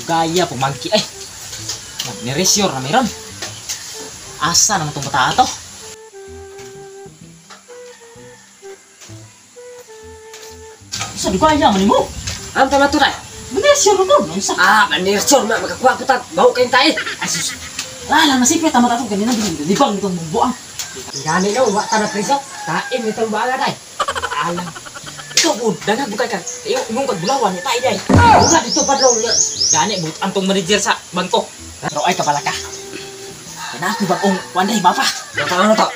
Gaya pumangki ay. Nagniresyor na meron. Asa naman itong bata to? Sa dugaya man mo? Ang tama to tay. Maniresyor na to. Unsa? Ah, maniresyor na makakuha po ta. Bawo kayong tae. Ay sus. Lala nasipit tama ta to kanina libang itong bumbuang. Gani no, wa ta na preso. Tain itong baga tay. Alam. Ikaw po, dagag bukay ka. Iyo, imong kagbulawan ni tayo day. Uga dito padrong. Gani, but antong manager sa bangko. Pero ay kabala ka. Kaya ako bagong wanday, mapa. Yung na to.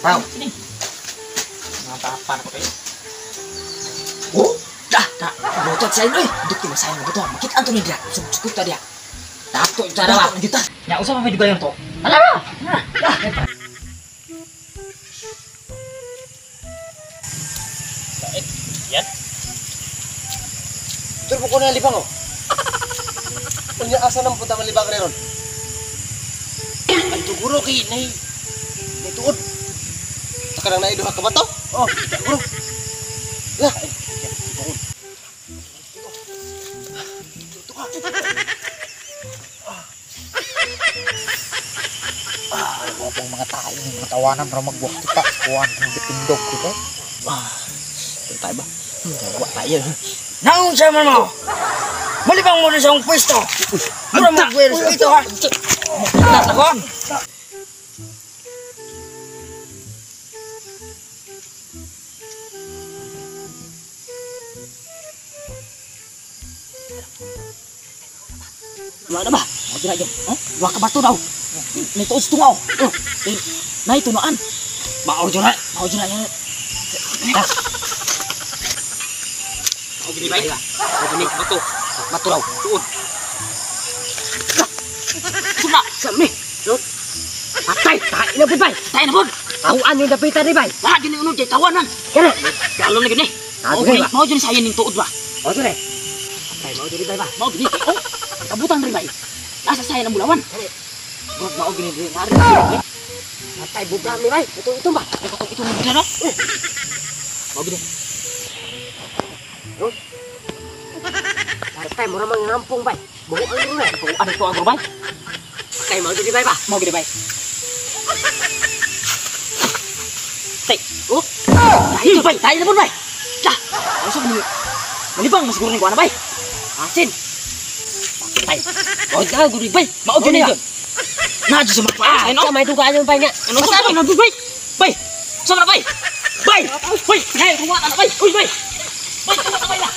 Pao. Sini. Mga papa na ko kayo. Oh, dah, dah. Botot sa inyo eh. Dito mo sa inyo. Botot, makita anto ni dia. Sukot ta dia. Dato ito na ba? Dato, kita. Ya, usah pa dugayon to. Ala ba? Dah. Yan. Turbo ko na libang oh. Unya asa nang punta malibang ron? Ay tuguro kay nay. Nay tuod. Saka nang naiduha ka ba to? Oh, tuguro. Lah, ay tuod. Tuod ka. Ah, wapong mga tayo, mga tawanan para magwak kita. Kuan kung bitindog ko. Ah, tayo ba? Wa tayo. Naon sa man mo? Malibang mo rin sa akong pwesto. Mura mo ito ha. Tatakon. Wala na ba? O dira yun. Oh, duha ka bato daw. May tuod sa tungaw. Oh, nay tunaan. Mao jud na. Mao jud na yan. O gini bay. O gini bato. Bato daw. Tuod. Suma Sami. Patay, tae na pud bay. Tae na pud. Tawaan yung dapitan ni bay. Wala gini unod kay tawanan. Kana. Galon na gini. Ah, O gini gini, ba? mao jud ni sayon ning tuod ba. O jud eh. Patay mao jud ni bay ba. Mao gini. Oh, kabutan rin bay. Nasa sayon ang bulawan. Murag mao gini diri ngari. Patay buga mi bay. Ito ito ba? Ito ito mo no? Mao gini. Patay mura mang ngampong bay. Buo ang runa. Ano to agro bay? Patay mao jud ni bay ba. Mao gini bay. Tay. Oh. Tayo bay, tayo na pud bay. Dah. Ano ni? Malibang masiguro ni kuana bay. Asin. Patay. O da guri bay. Mao jud ni jud. Na jud sa magpa. Ah, Ay no. sa may dugaan yung bay nga. Ano sa bay? Bay. Bay. Sa bay. Bay. Bay. Bay, kuha na bay. Uy, bay. Bay, kuha na bay la.